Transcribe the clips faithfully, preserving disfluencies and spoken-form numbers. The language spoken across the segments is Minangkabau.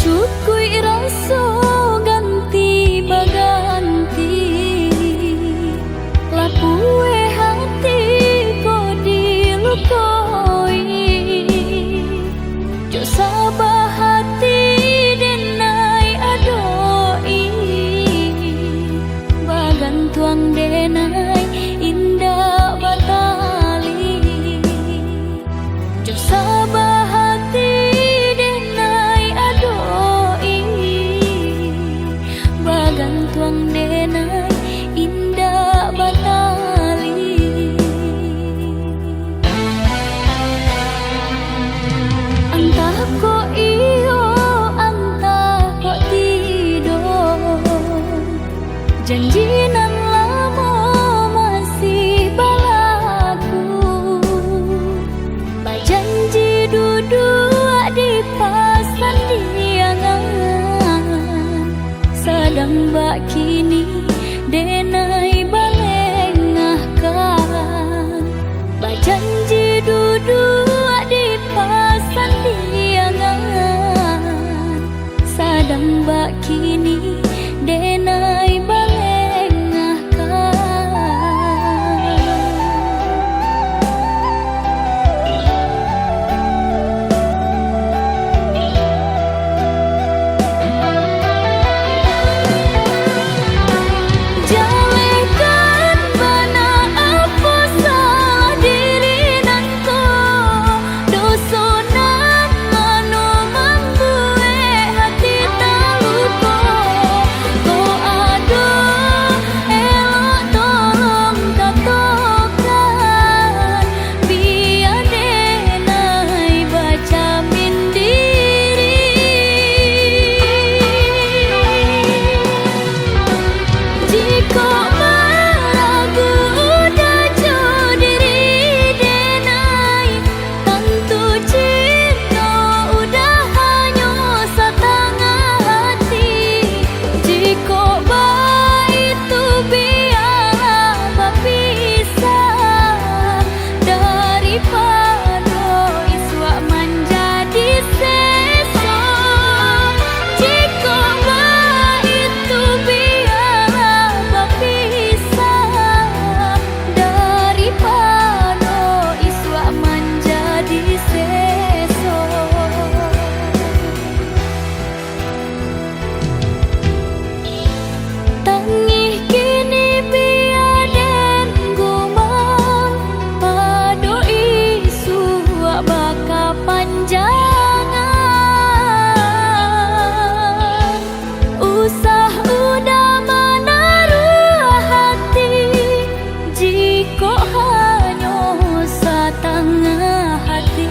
Cukuik raso ganti baganti, lapueh hati ko dilukoi. Jo sabah hati denai adoi, bagantuang denai indak batali. Jo sabah hati denai adoi, bagantuang denai indak batali. Antah kok iyo, antah kok tidak, janji nan lamo masih balaku. Bajanji duduak di pasandiangan, sadang bak kini denai balengahkan. Bajanji duduak di pasandiangan, sadang bak kini denai balengahkan. Jalehkan bana apo salah diri nangko, doso nan mano mambuek hati taluko. Kok ado elok tolong katokan, bia denai bacamin diri. Jikok maragu udah jo diri denai, tantu cinto udah hanyo satangah hati. Jikok baitu, bialah bapisah, daripado isuak manjadi seso. Jikok baitu, bialah bapisah, daripado isuak manjadi seso. Tangih kini bia den gumam, pado isuak bakapanjangan. Usah udah manaruah hati, jikok hanyo satangah hati.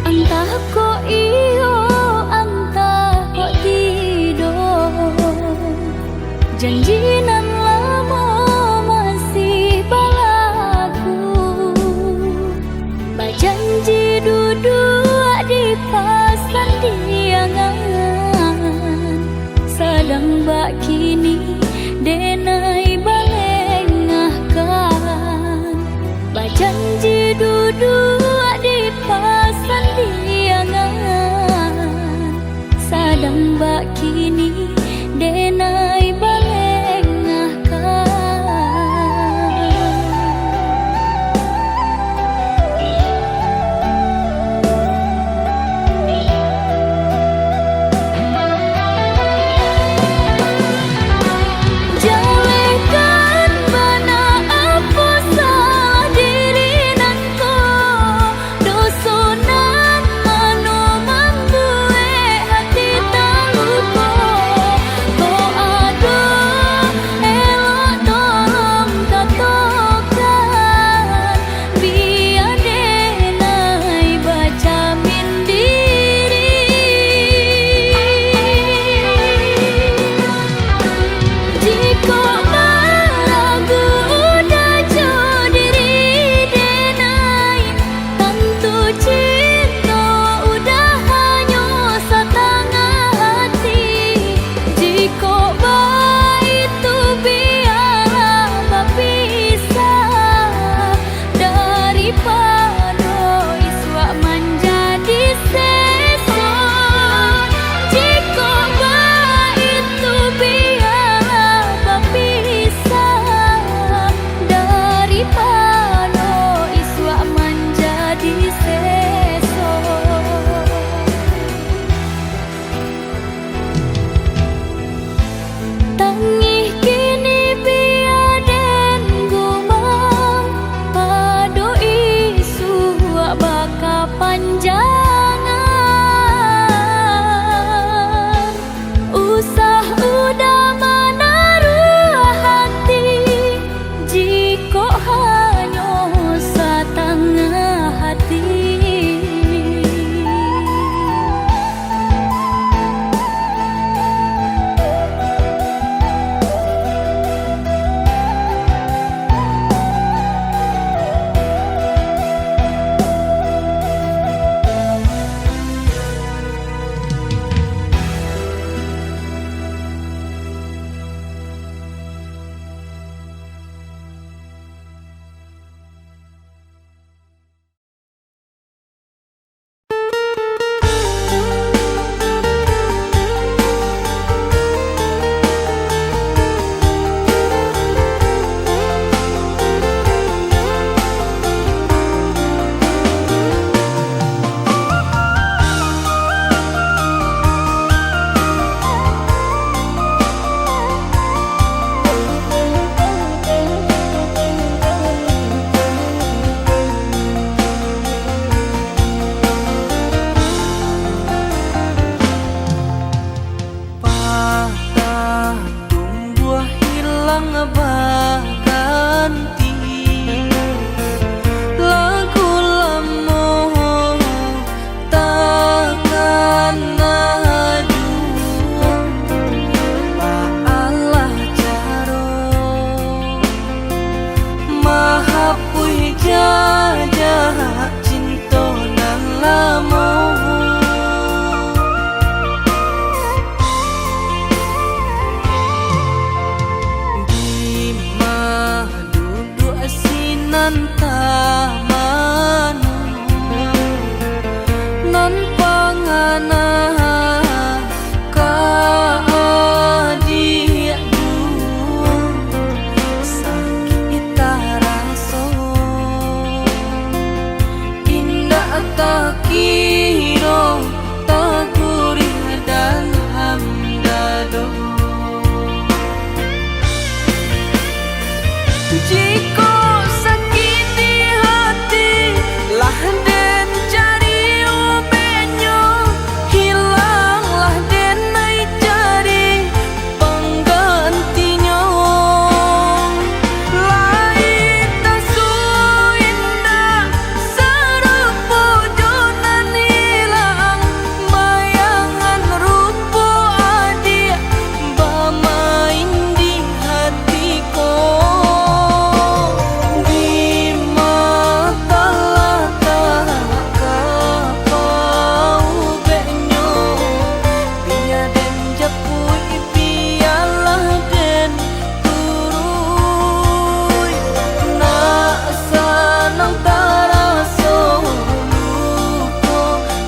Antah kok iyo, antah kok tidak, janji nan lamo masih balaku. Bajanji duduak di pasandiangan, sadang bak kini denai balengahkan. Bajanji duduak di pasandiangan, sadang bak kini denai balengahkan. Jalehkan bana apo salah diri nangko, doso nan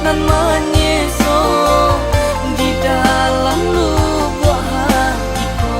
Manyeso di dalam lubuak hati ko.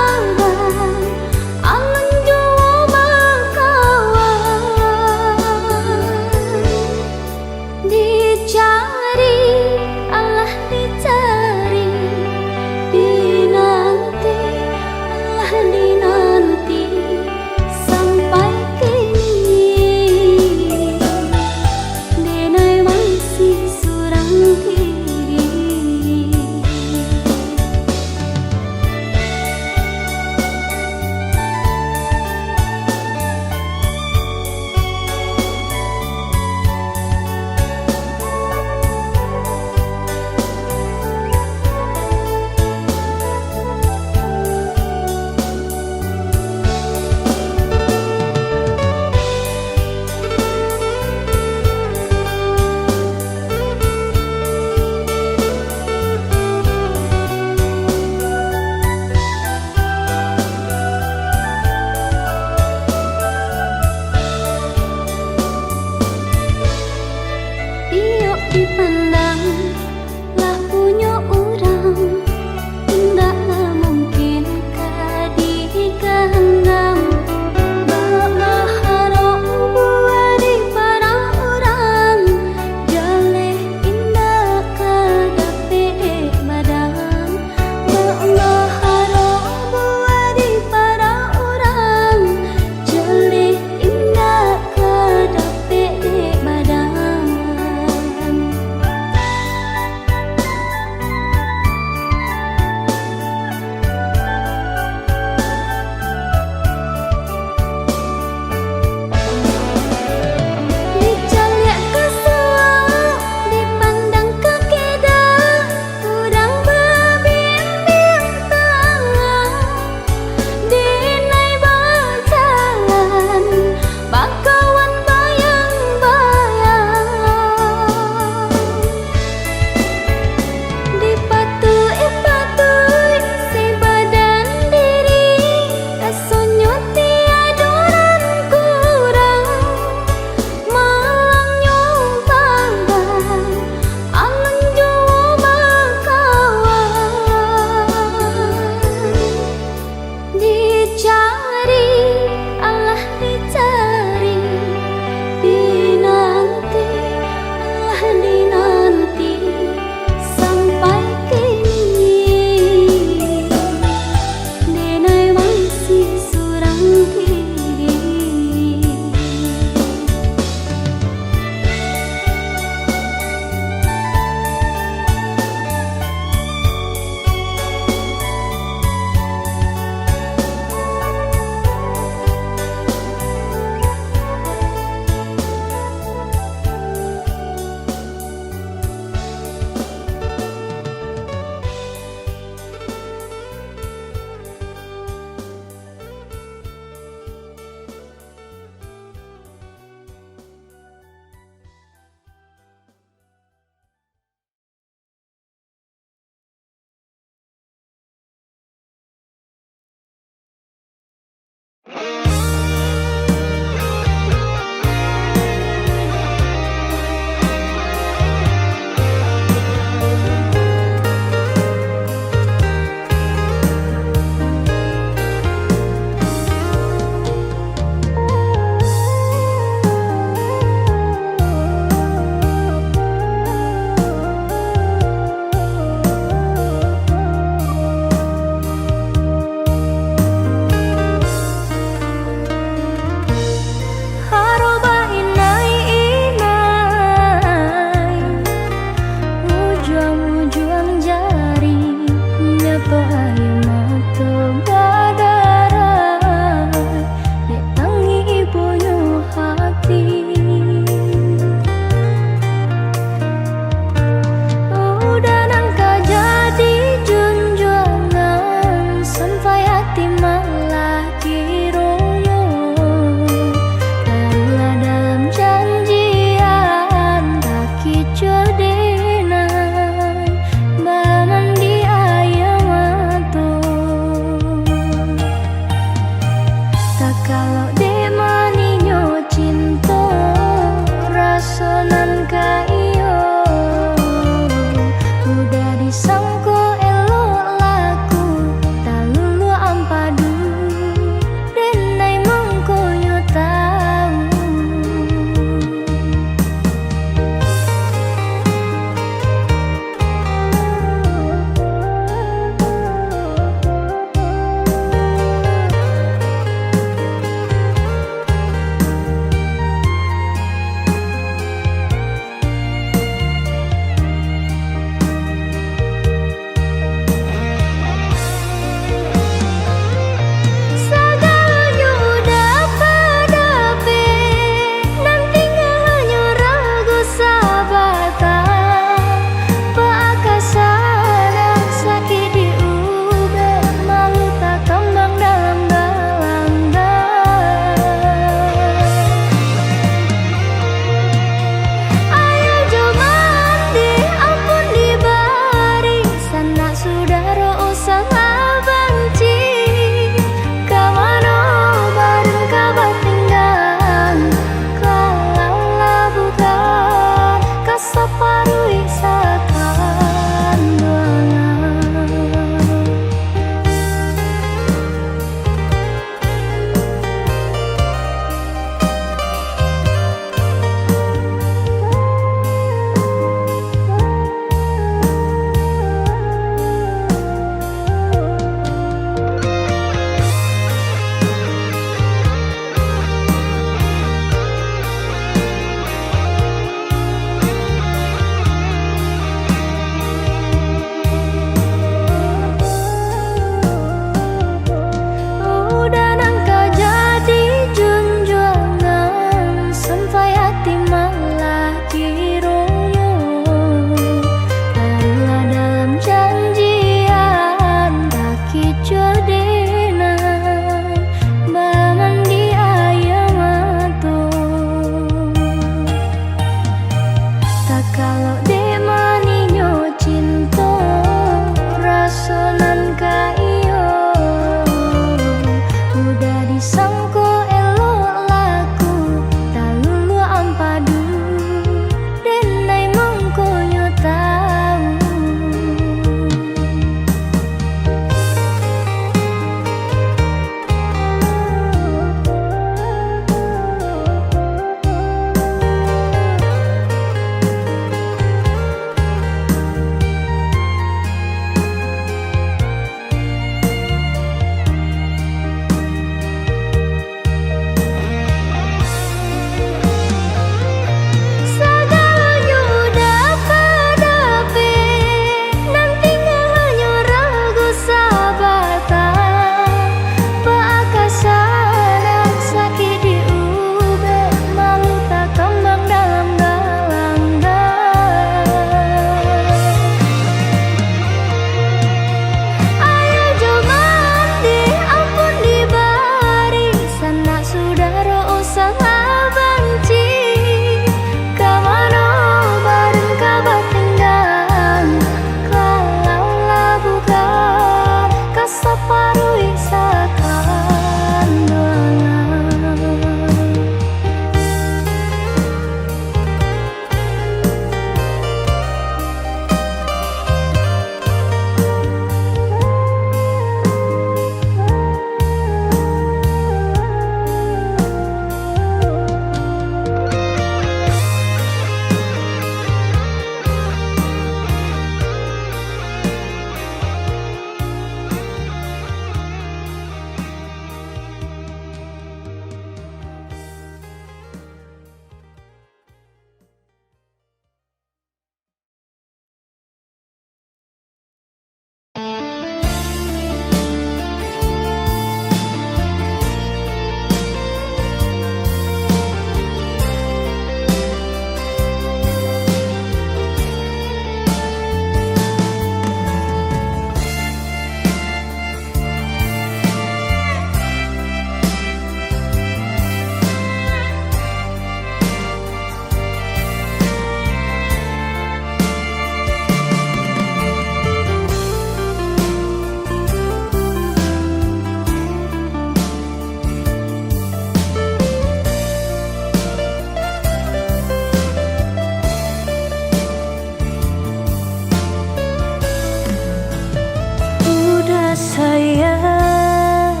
Sayang,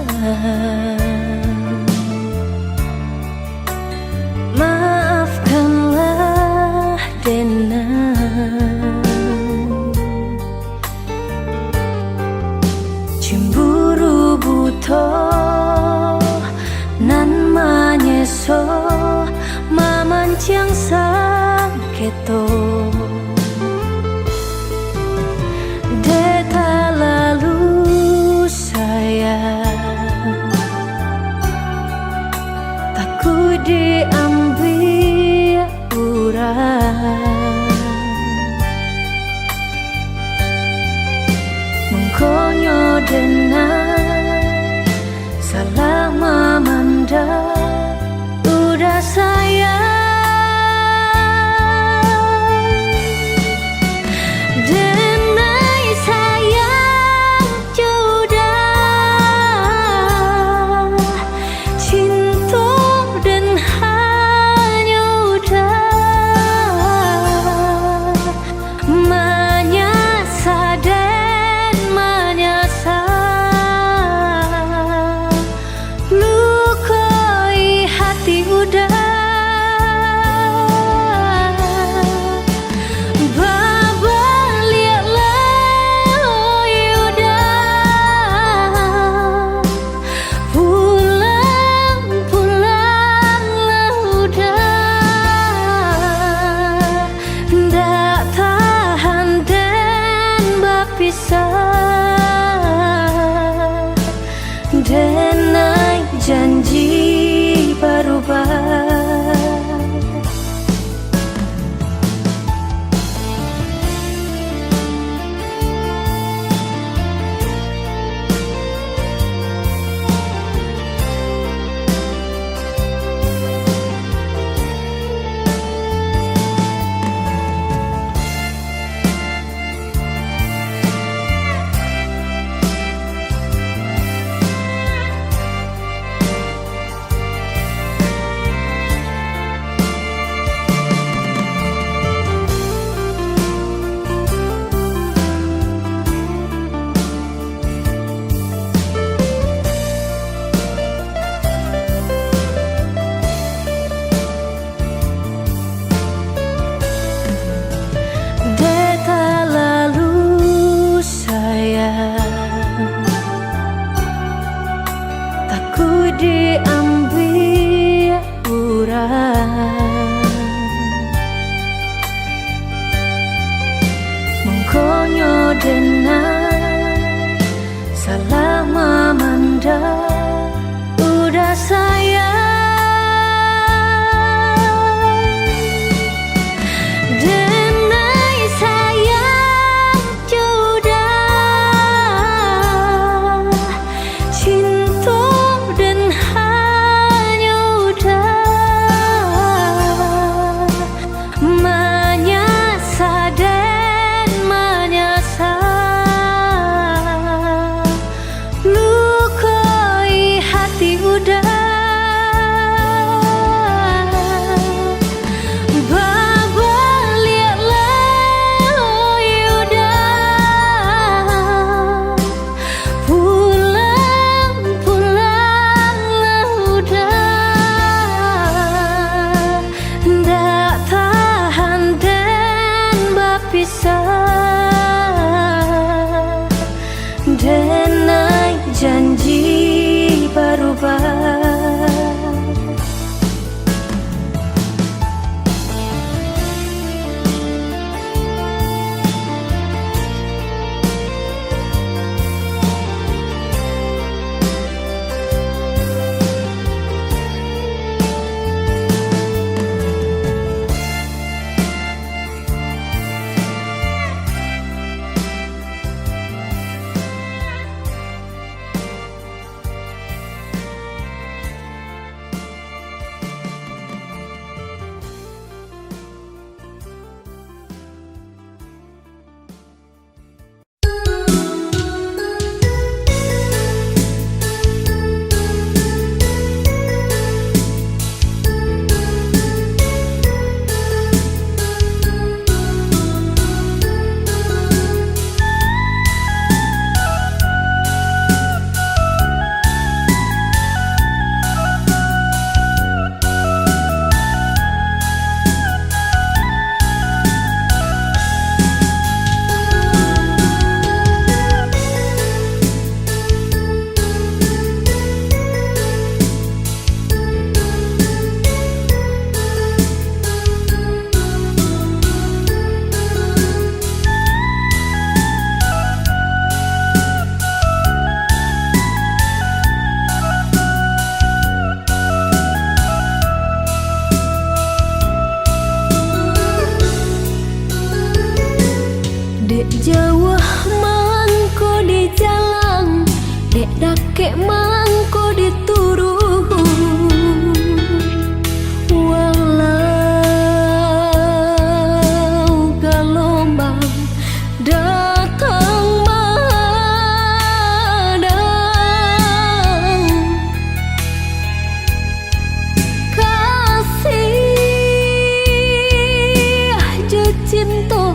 maafkanlah denang. Cimburu buto nan manyeso, mamanciang sangketo. Dek talalu sayang, takuik diambiak urang. Mangkonyo denai salah mamandang udah sayang. Denai sayang jo udah, cinto den hanyo udah, manyasa den manyasa, lukoi hati udah. Babaliaklah, oi udah, pulang, pulanglah udah, ndak tahan den bapisah. Denai janji barubah. Dek talalu sayang, takuik diambiak urang. Mangkonyo denai salah mamandang udah sayang. Denai sayang jo udah, cinto den hanyo udah, manyasa den manyasa, lukoi hati udah. Kek mangko dituruh, walau galombang datang madang. Kasih jo cinto,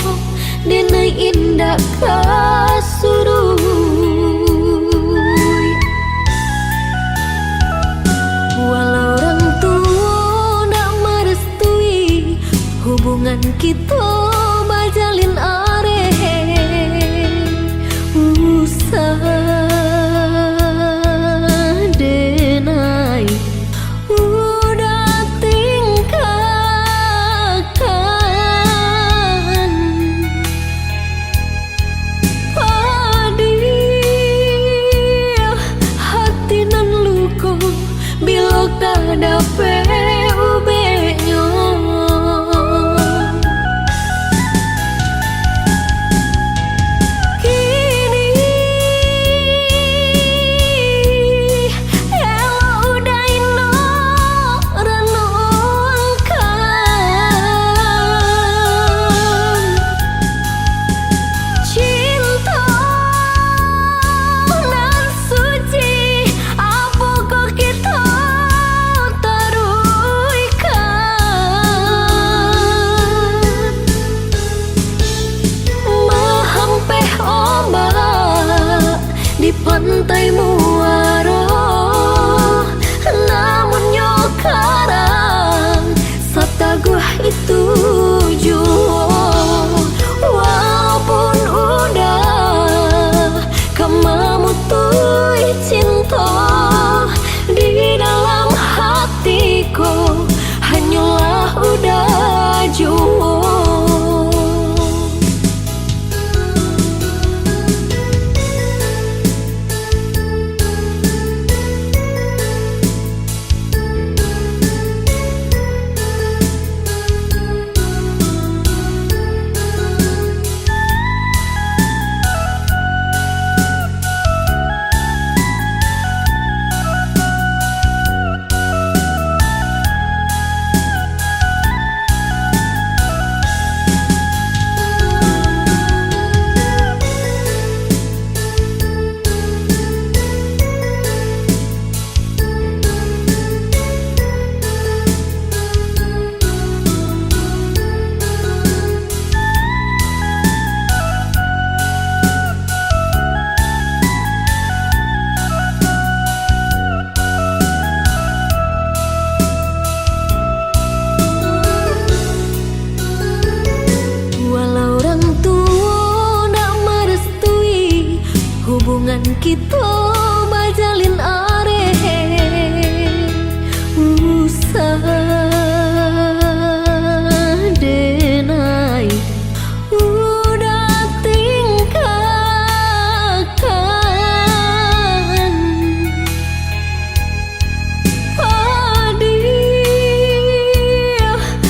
denai indak ka suruik. Walau urang tuo ndak marestui, hubungan kito bajalin areh. Usah denai uda tingkakan. Padiah hati nan luko, bilo ka dapek ubeknyo. Kini elok uda inok ranongkan. Cinto nan suci, apokoh kito taruihkan? Mahampeh ombak di pantai muaro, namunnyo karang sataguah itu juo. Walaupun udah ka mamutuih cinto, di dalam hati ko hanyolah udah juo. Walau urang tuo ndak marestui, hubungan kito bajalin areh. Usah denai uda tingkakan. Padiah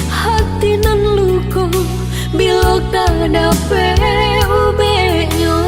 hati nan luko, bilo ka dapek ubeknyo.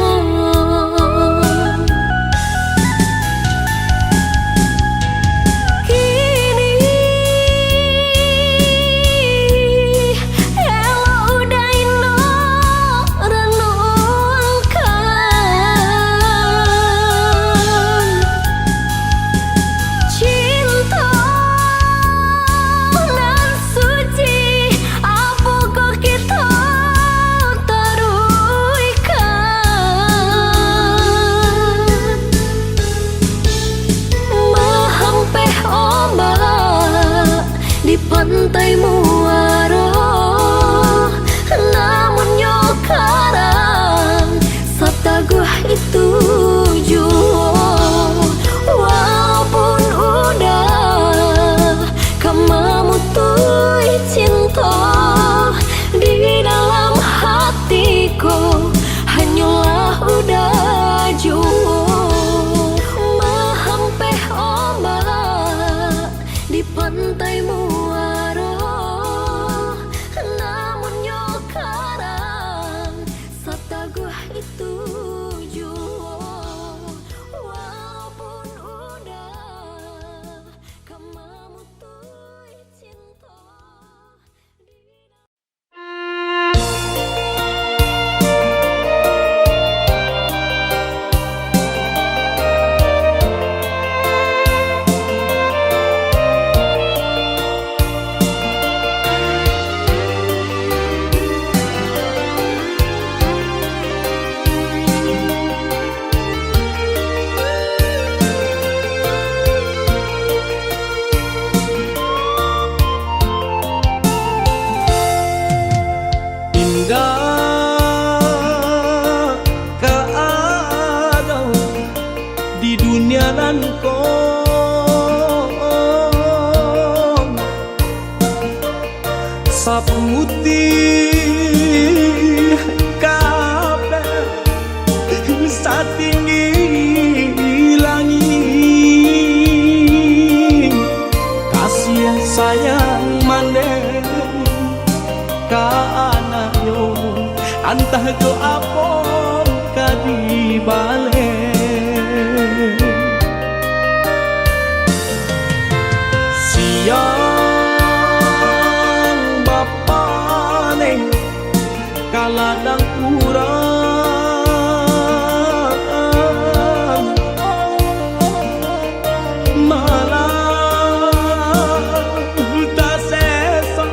satinggi langik. Kasih sayang mandeh ka anaknyo, antah jo apo ka dibaleh. Siang bapa neh ka ladang urang, malam taseso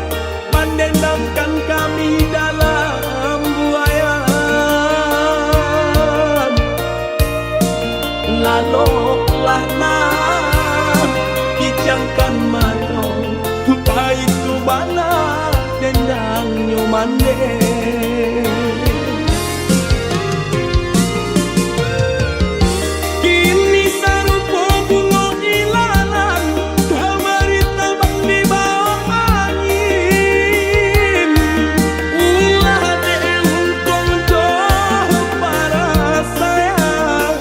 mandendangkan kami dalam buayan. Laloklah nan pijamkan mato, baitu bana dendangnyo mandeh. Kini sarupo bungo ilalang, tabari tabang di bawah angin. Ulah dek untuang jo parasaian.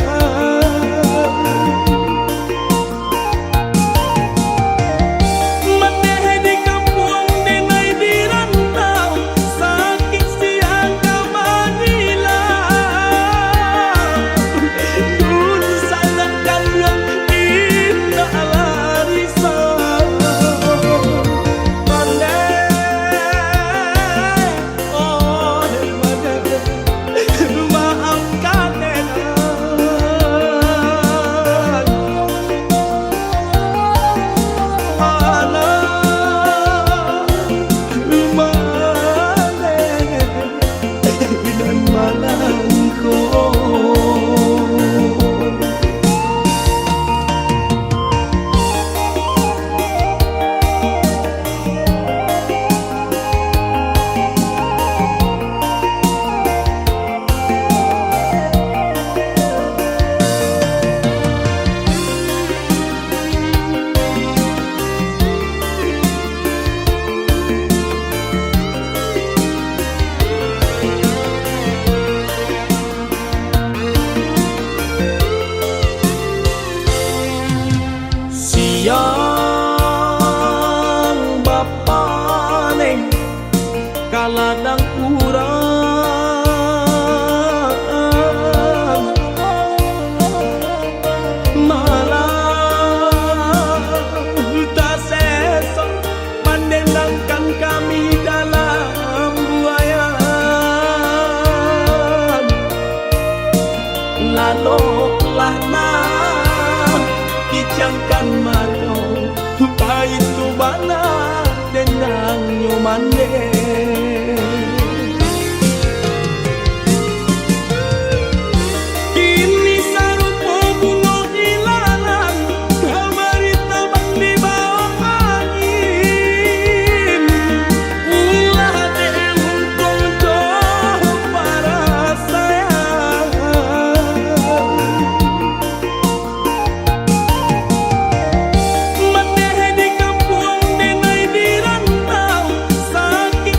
Mandeh di kampuang, denai di rantau, sakik siang ka manila. Dun sangat kanyang, indak lah risau. Mandeh, oh, mandeh. Maafkan enan. Alah, maleh nan malangko. Siang bapa neh ka ladang urang, malam taseso mandendangkan kami dalam buayan. Laloklah nan pijamkan mato, baitu bana dendangnyo mandeh. Kini sarupo bungo ilalang, tabari tabang di bawah angin. Ulah dek untuang jo parasaian. Mandeh di kampuang, denai di rantau, sakik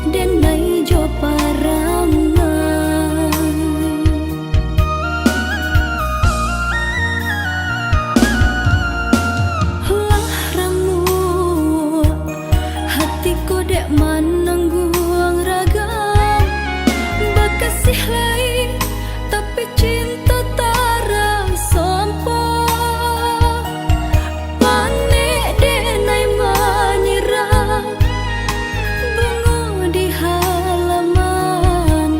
Denai jo parangai. Lah ramuak hati ko dek manangguang ragam. Bakasih lai, tapi cinta taraso ampo. Panek denai manyirang, bungo di halaman,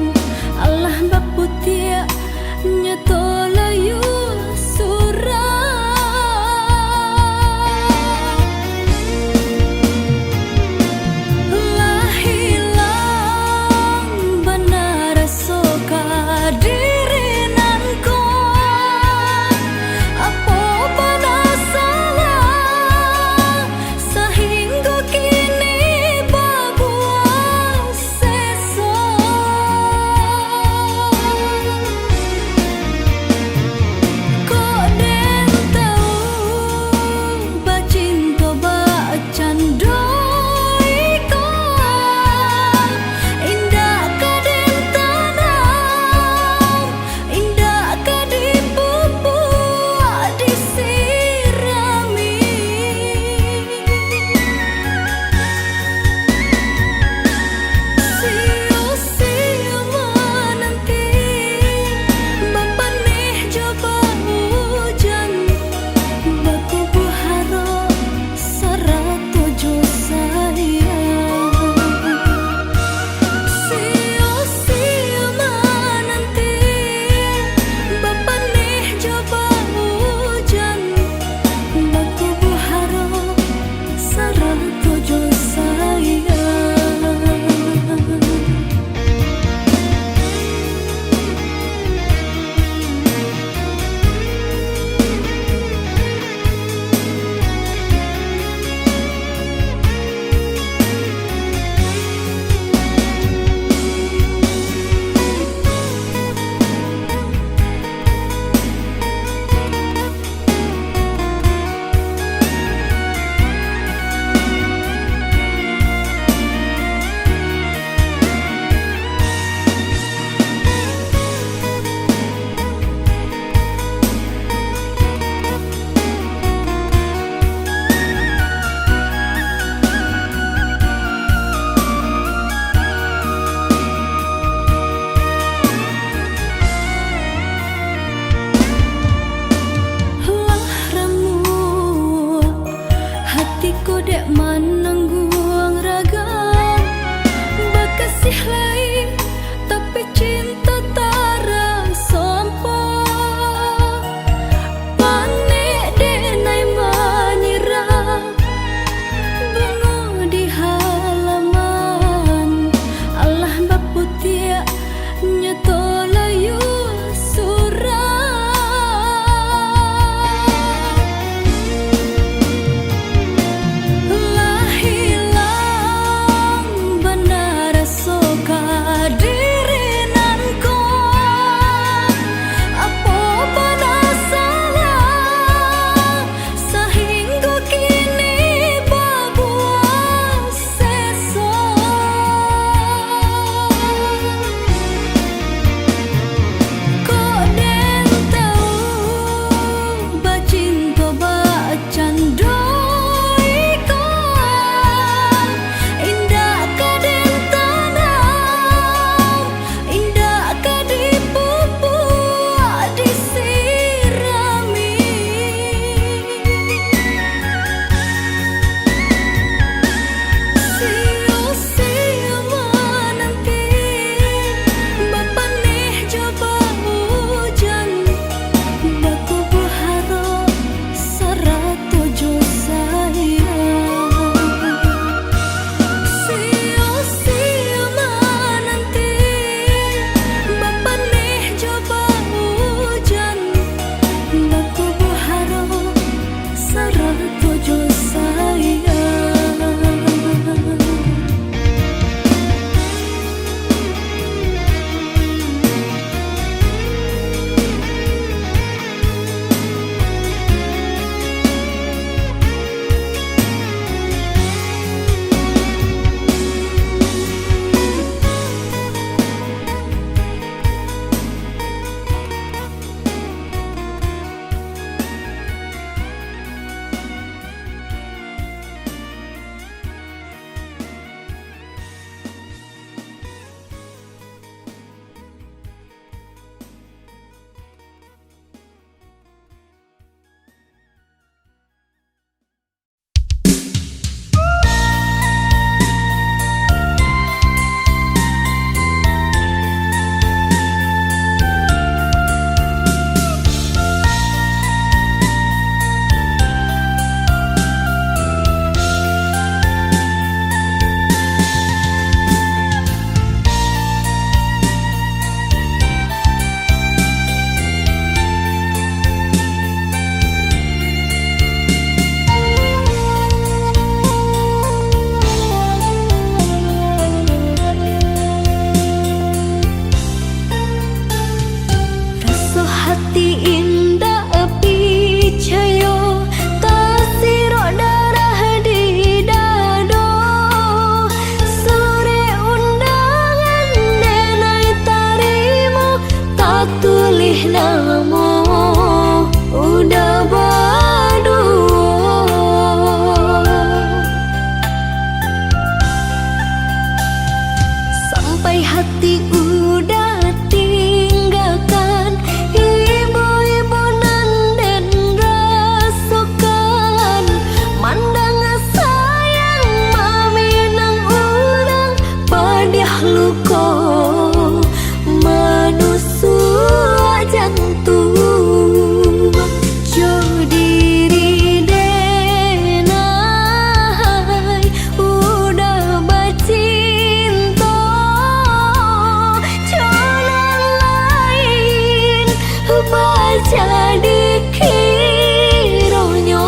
alah baputiak, nyato layua surang. Lah hilang bana raso ka Ti udah tinggakan, ibo-ibo nan den rasokan. Mandang sayang maminang urang, padiah luko manusuak jantuang. Jo diri den ai udah bacinto, jo nan lain bajadi kironyo.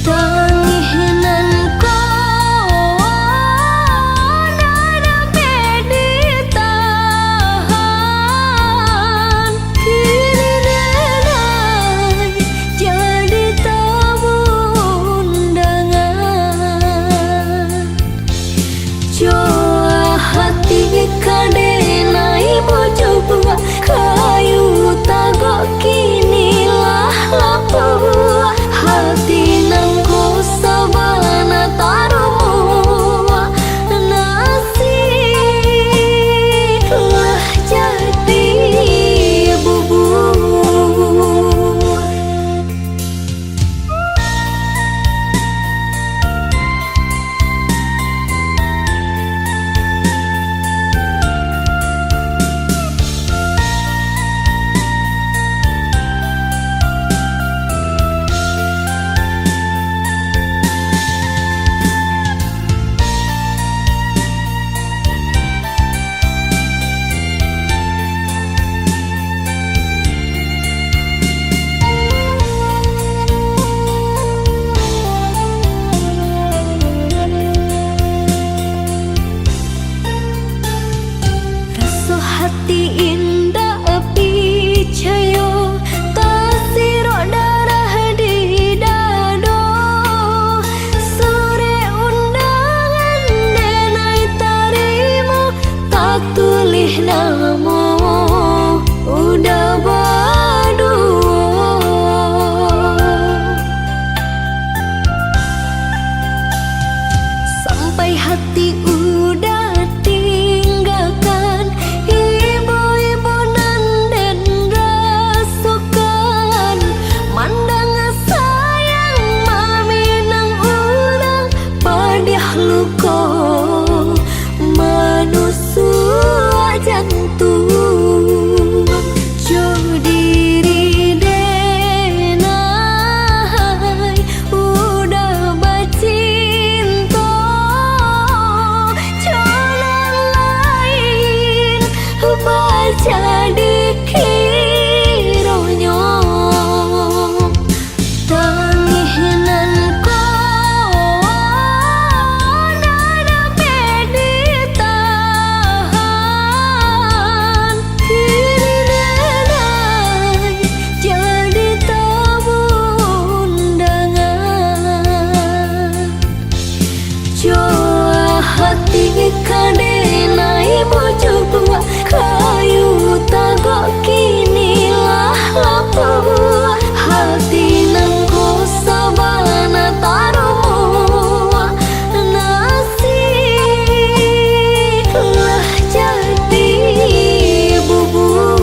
Tangih nan ko ndak dapek ditahan, kini den ai jadi tamu undangan. Jo hati ka den ai bacubuak, kayu tagak kini lah lapuak. Hati nan ko sabana tarumuak, nasi lah jadi bubur. Raso hati indak picayo, tasirok darah di dado. Surek undangan den ai tarimo, tatulih namo udah baduo. Sampai hati udah tinggakan, ibo-ibo nan den rasokan. Mandanga sayang maminang urang, padiah luko manusuak jantuang. Jo diri den ai udah bacinto, jo nan lain bajadi kironyo. Tangih nan ko ndak dapek ditahan, kini den ai jadi tamu undangan. Jo hati ka den ai bacubuak, kayu tagak kini lah lapuak. Hati nan ko sabana tarumuak, nasi lah jadi bubur.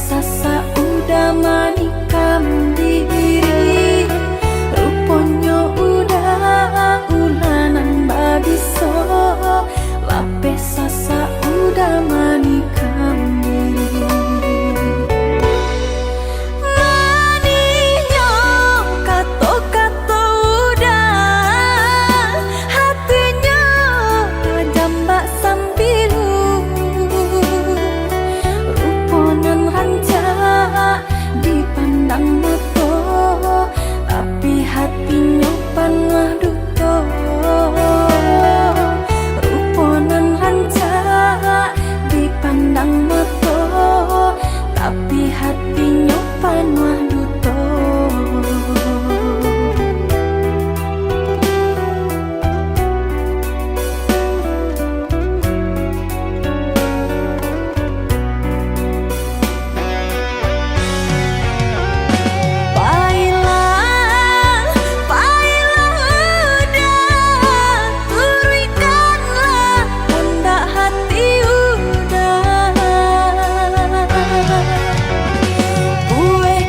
Sasak uda manikam diri, ruponyo uda ulanan babiso, lapeh sasak uda manikam diri. Manihnyo kato-kato uda, hatinyo tajam bak sampilu. Rupo nan rancak dipandang mato, tapi hatinyo panuah duto. Rupo nan rancak dipandang mato, tapi hatinyo panuah duto. Pailah, pailah uda, turuikkanlah kandak hati uda. Buweh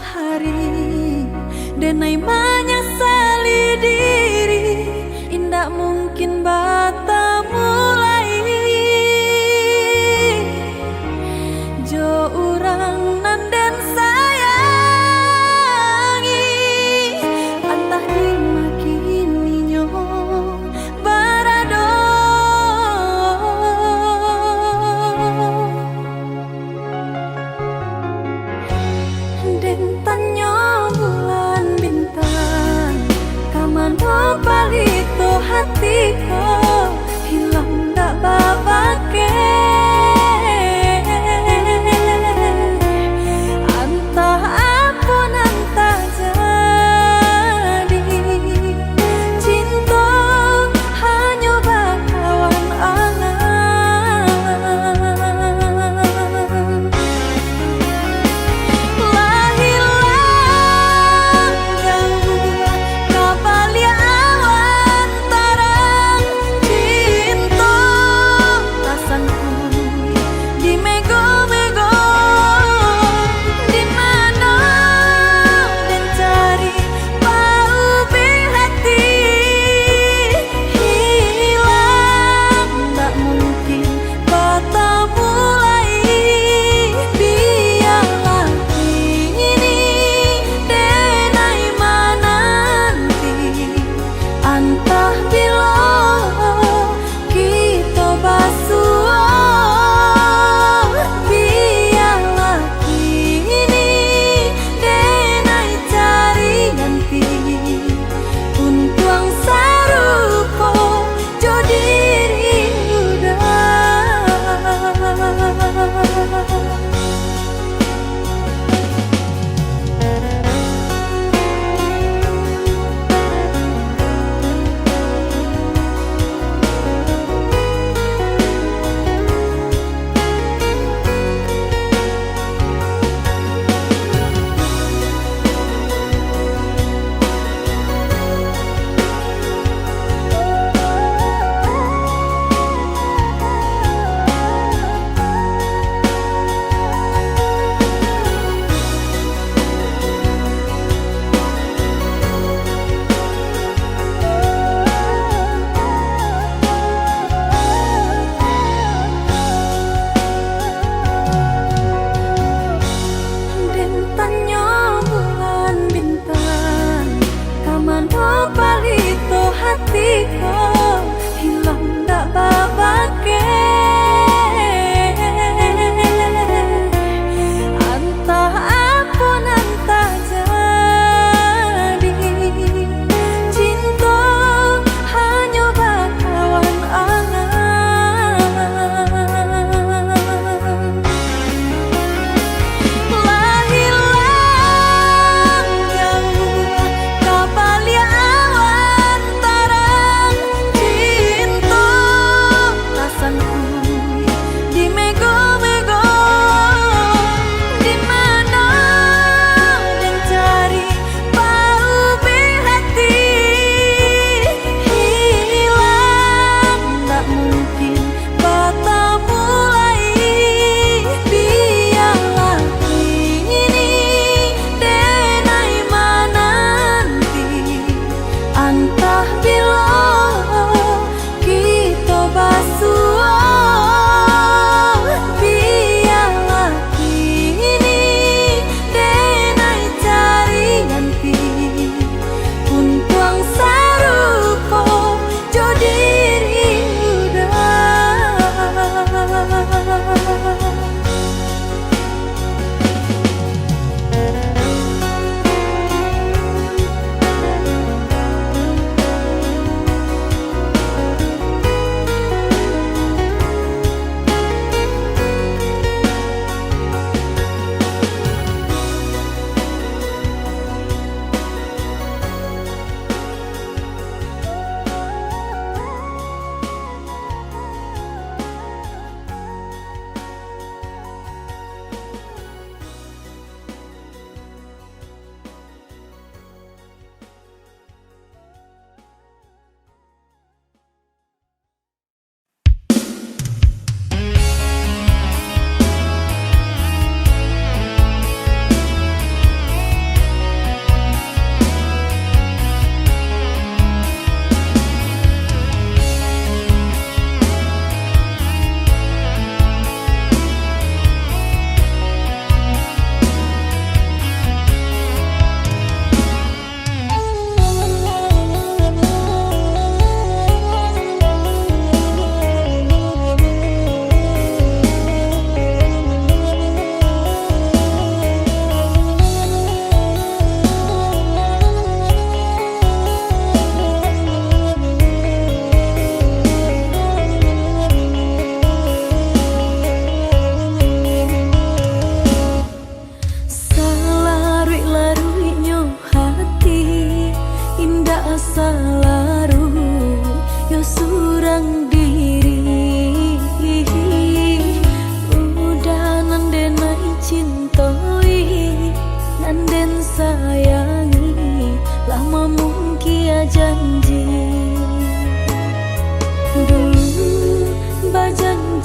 Hari, denai manyasali diri, indak mungkin batamu lai jo urang nan den sayangi. Antah di ma kini nyo barado. Den tanyo bulan bintang, ka mano palito hati ko?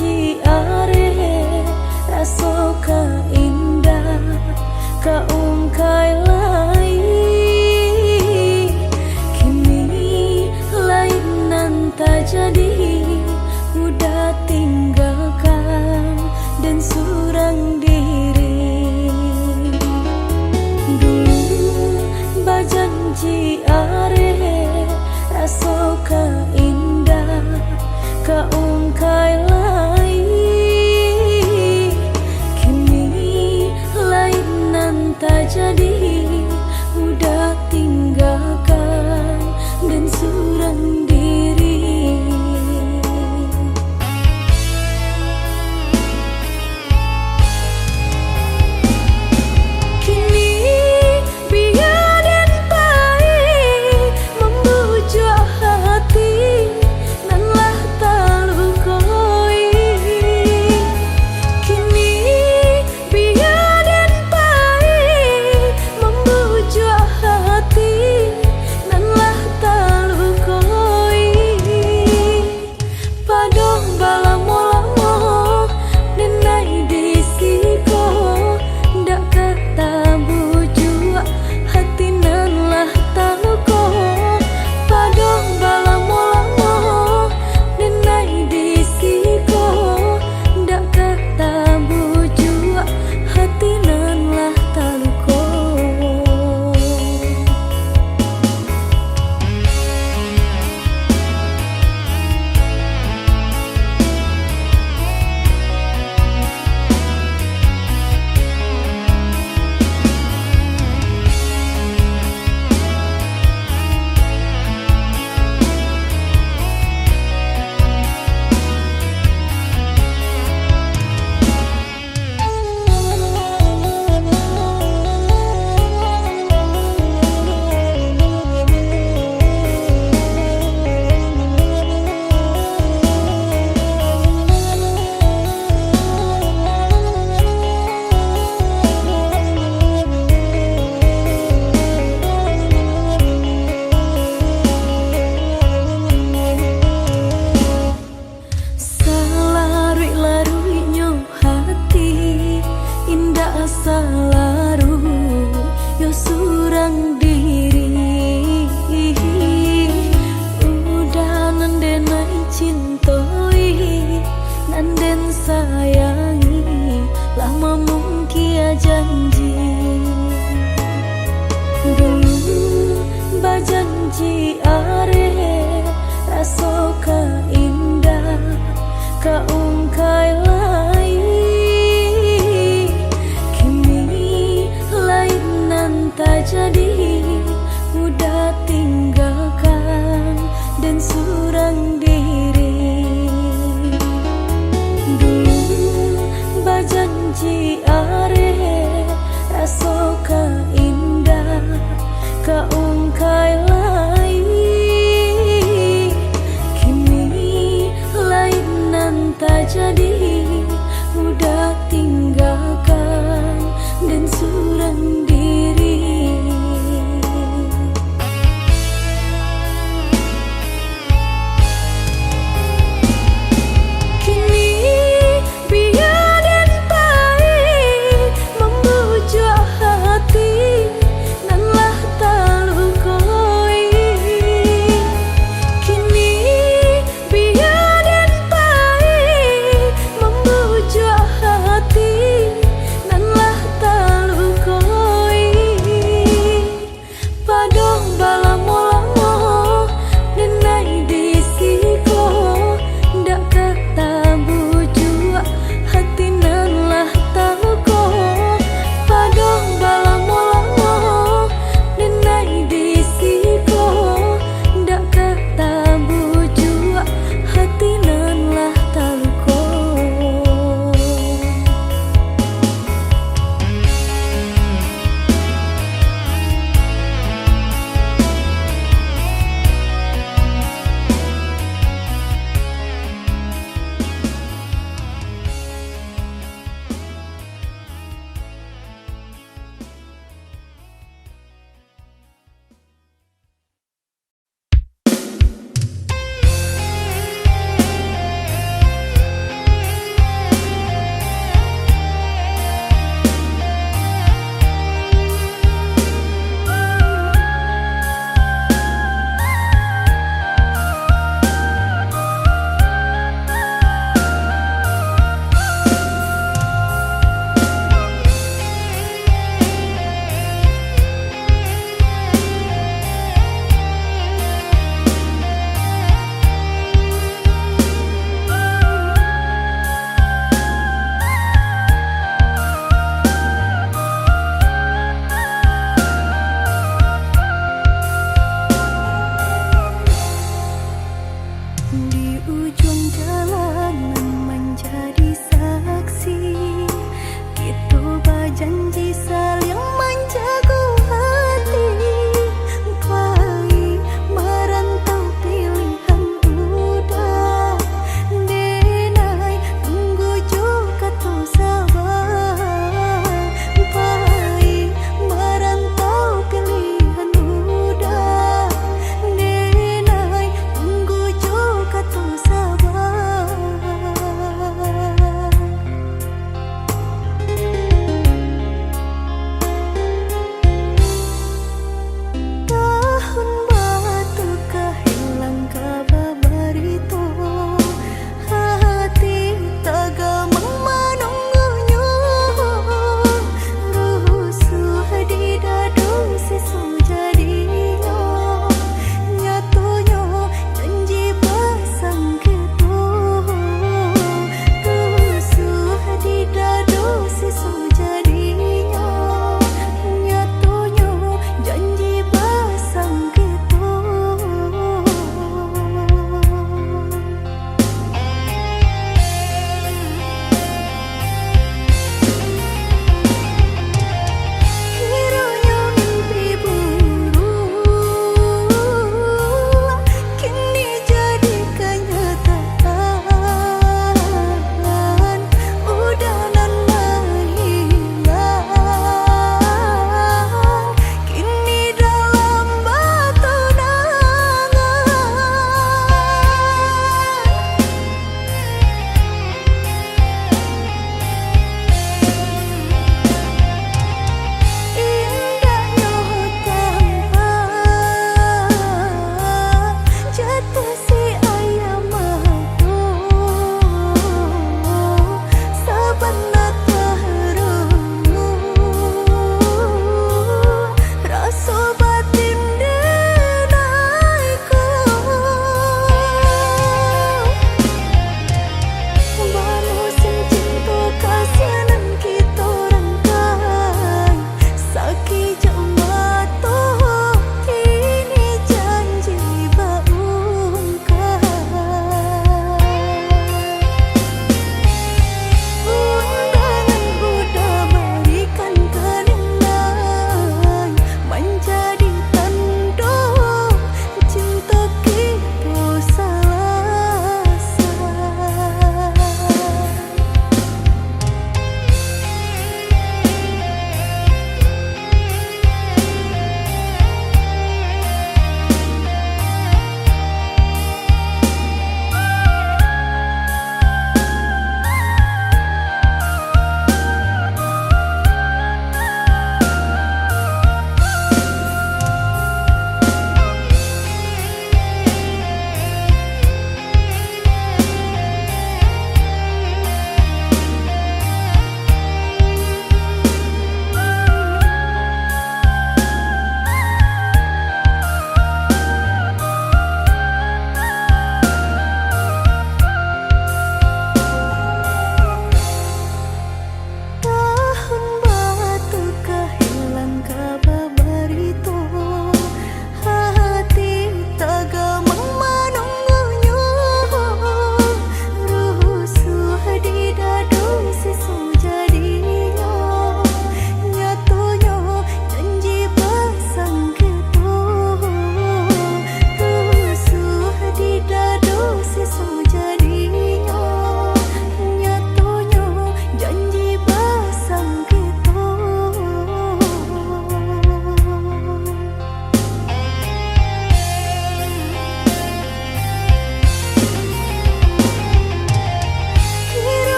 Di areh raso ka indak ka ungkai lai. Kini lai nan tajadi, udah tinggakan den surang diri. Dulu bajanji areh raso ka indak ka ungkai lai. Kini lai nan tajadi, udah tinggakan den surang diri. Kini bia den pai mambujuak hati nan lah talukoi. Kini bia den pai mambujuak hati nan lah talukoi. Padoh balamo-lamo den ai di siko, dak ka tabujuak hati nan lah taluko. Padoh balamo-lamo den ai di siko, dak ka tabujuak hati nan lah taluko. Salaruik-laruiknyo hati, indak salaruik yo surang diri. Udah nan den ai cintoi, nan den sayangi, lah mamungkia janji. Dulu bajanji areh, raso ka indak ka ungkai lai. Kini lai nan tajadi, udah tinggakan den surang diri. Dulu bajanji areh, raso ka indak ka ungkai lai. Kini lai nan tajadi, udah tinggakan den surang diri. Kini bia den pai mambujuak hati nan lah talukoi.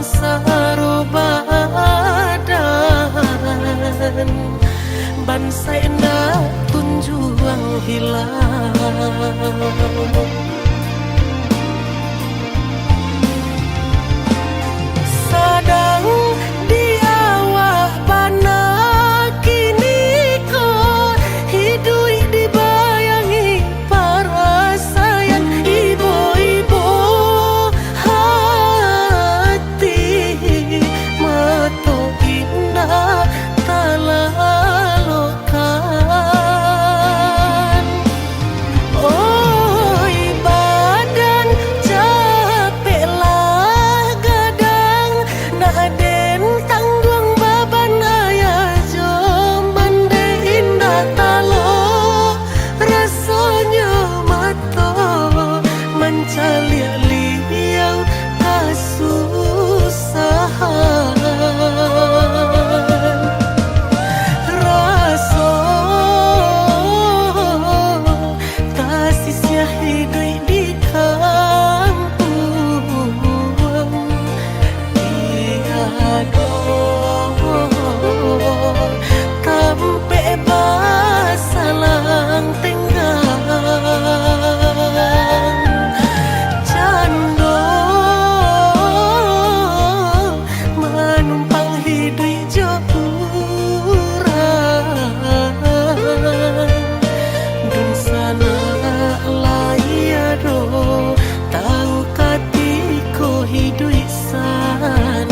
saro badan, bansaik ndak kunjuang hilang. Sadang di awak bana kini ko, hiduik dibayangi parasaian ibo-ibo hati, mato indak talalokan. Oi badan, capeklah gadang, nak den tangguang baban ayah jo mandeh indak talok. Rasonyo mato mancaliak liau kasusahan. Raso tasisiah hiduik di kampuang. Tiado tampek basalang tenggang. Cando manumpang hiduik jo urang. Dunsanak lai ado tau katiko hiduik sanak.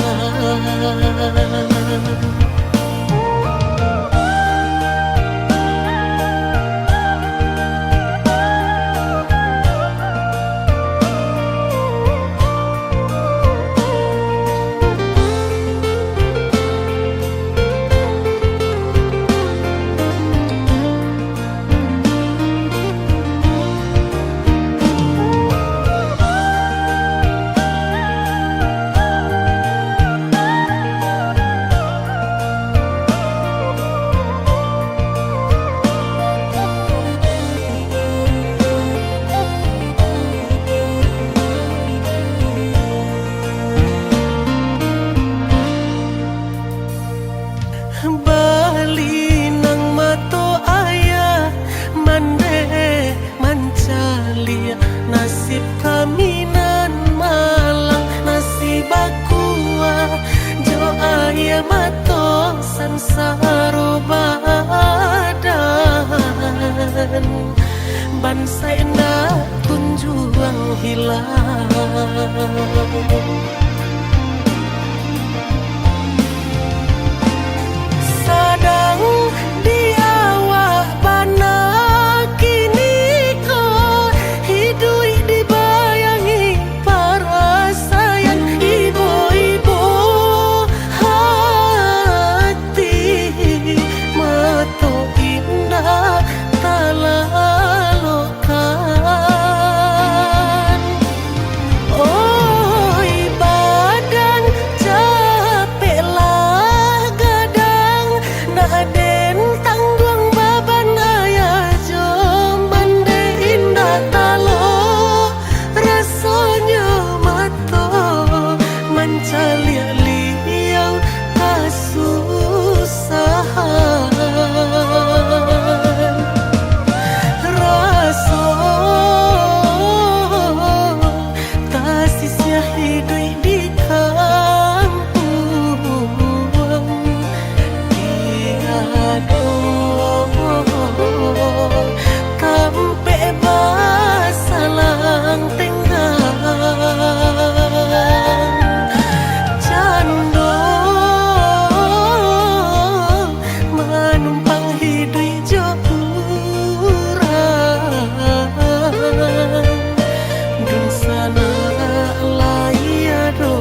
Balinang mato ayah mandeh mancaliak nasib kami nan malang, nasi bakuah jo aia mato sansaro badan, bansaik ndak kunjuang hilang. Sadang di awak bana kini ko, hiduik dibayangi parasaian ibo-ibo hati, mato indak talalokan. Oi badan, capeklah gadang, nak den tangguang baban ayah jo mandeh indak talok. Rasonyo mato mancaliak liau kasusahan. Raso tasisiah hiduik di kampuang. Tiado tampek basalang tenggang. Cando manumpang hiduik jo urang. Dunsanak lai ado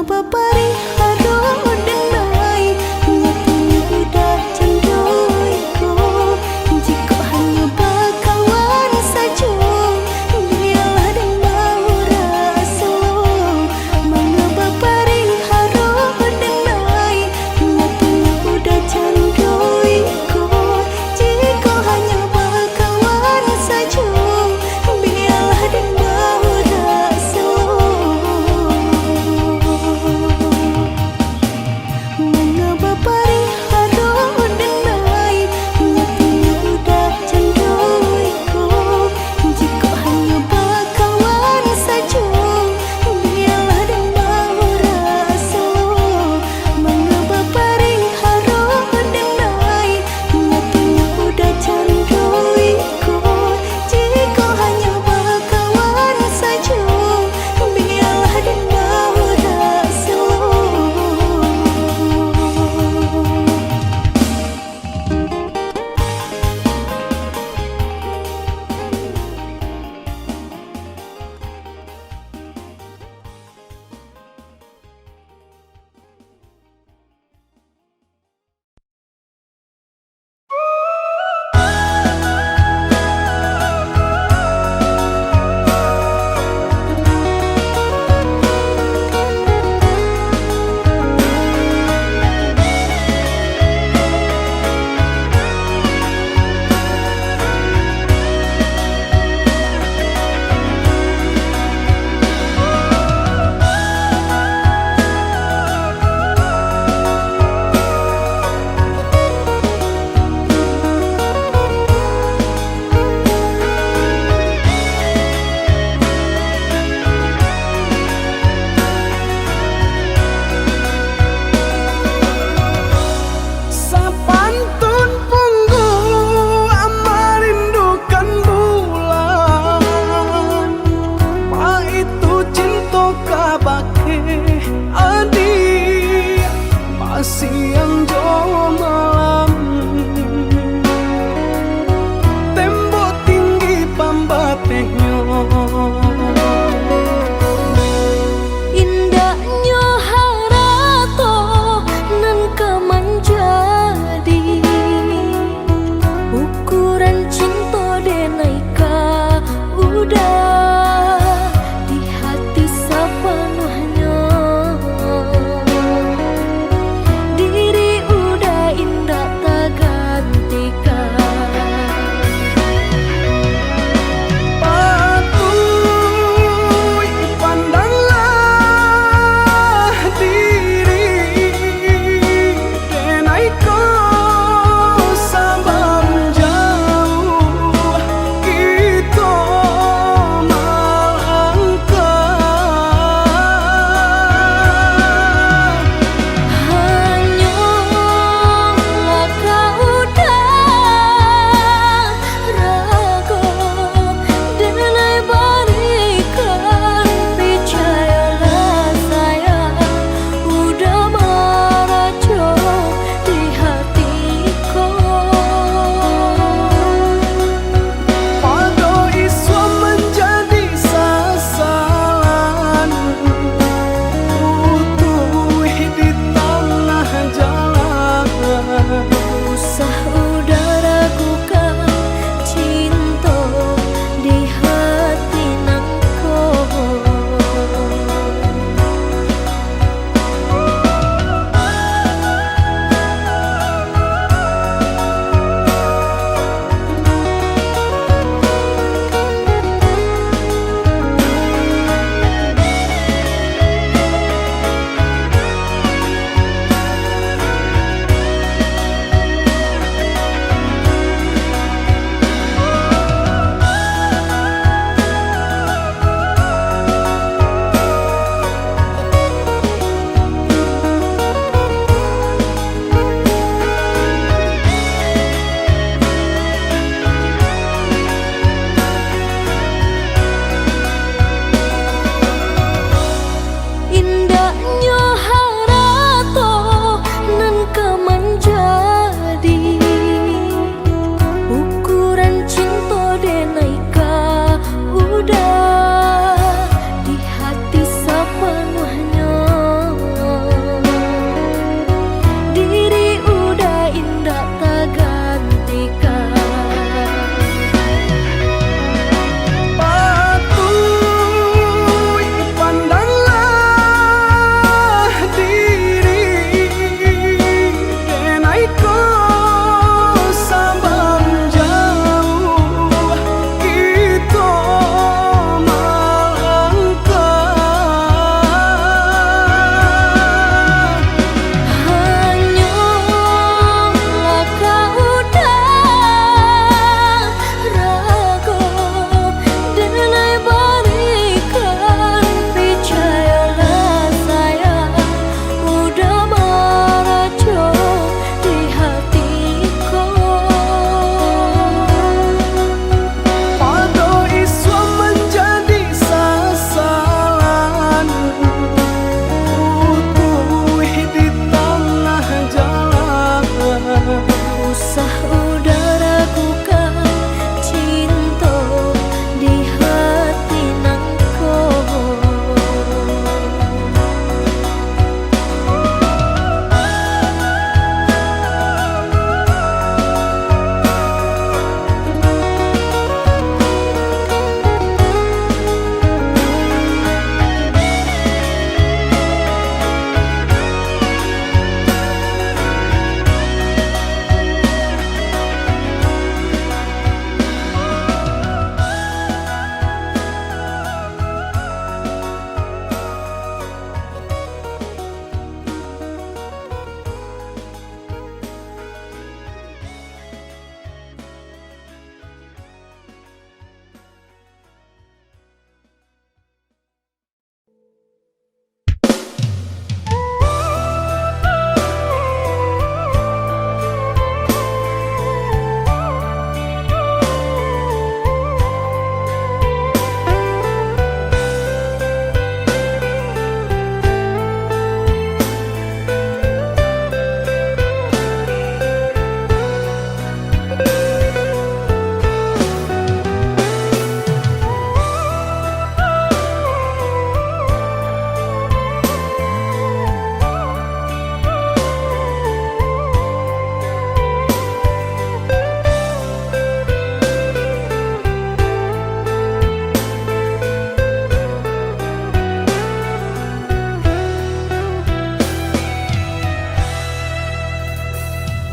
Bapariharo denai, nyo punyo budak cando iko. Jikok hanyo bakawan sajo, bialah den baurang selo. Manga bapariharo denai, nyo punyo budak cando iko. Jikok hanyo bakawan sajo, bialah den baurang selo.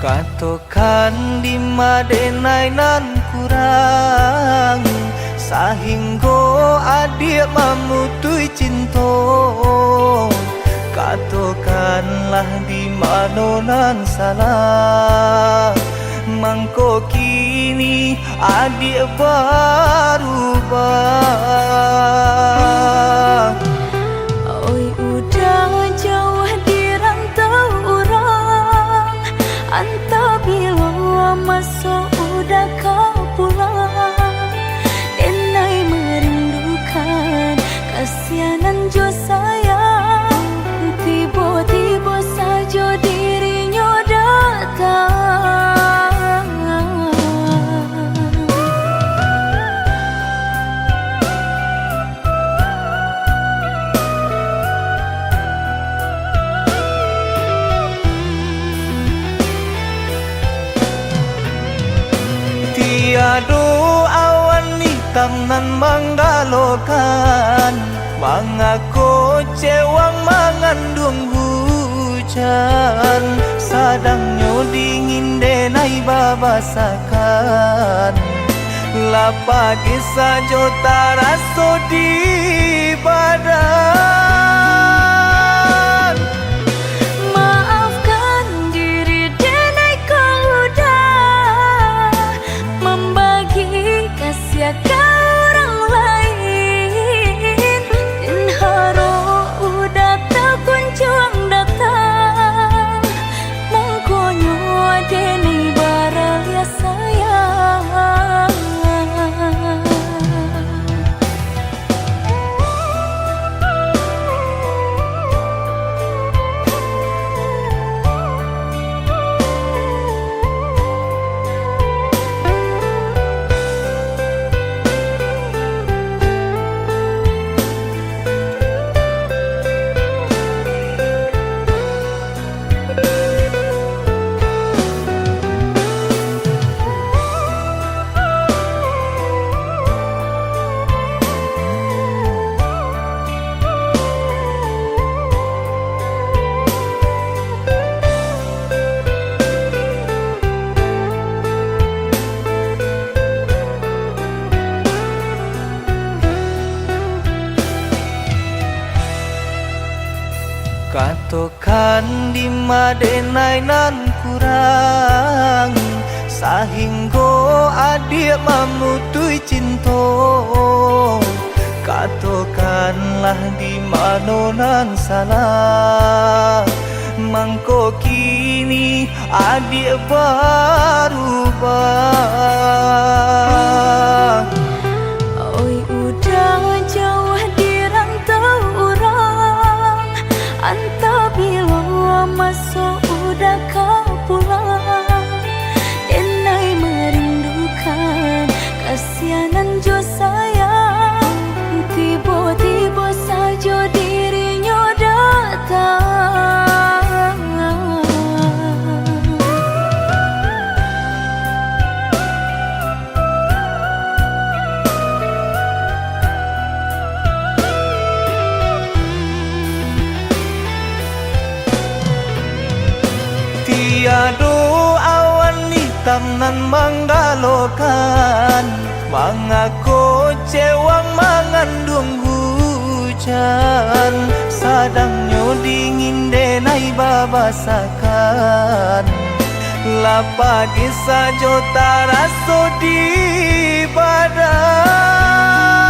Katokan dima denai nan kurang, sahinggo adiak mamutuih cinto. Katokanlah di mano nan salah, mangko kini adiak barubah. Oi, udah jauah di rantau urang, antah bilo maso udah ka pulang. Denai merindukan kasianan jo sayang, tibo-tibo sajo dirinyo datang. Tiado awan itam nan manggalokan, mangako cewang manganduang hujan, sadangnyo dingin denai babasakan. Lah pagi sajo taraso di badan. Maafkan diri denai kau udah mambagi kasiah ka urang lain. Den harok udah takunjuang datang, mangkonyo denai baraliah sayang. Katokan dima denai nan kurang, sahinggo adiak mamutuih cinto. Katokanlah di mano nan salah, mangko kini adiak barubah. Oi, udah jauah di rantau urang, antah bilo maso udah ka pulang. Denai merindukan kasianan jo sayang, tibo-tibo sajo dirinyo datang. Tiado awan itam nan manggalokan, mangako cewang manganduang hujan, sadangnyo dingin denai babasakan. Lah pagi sajo taraso di badan.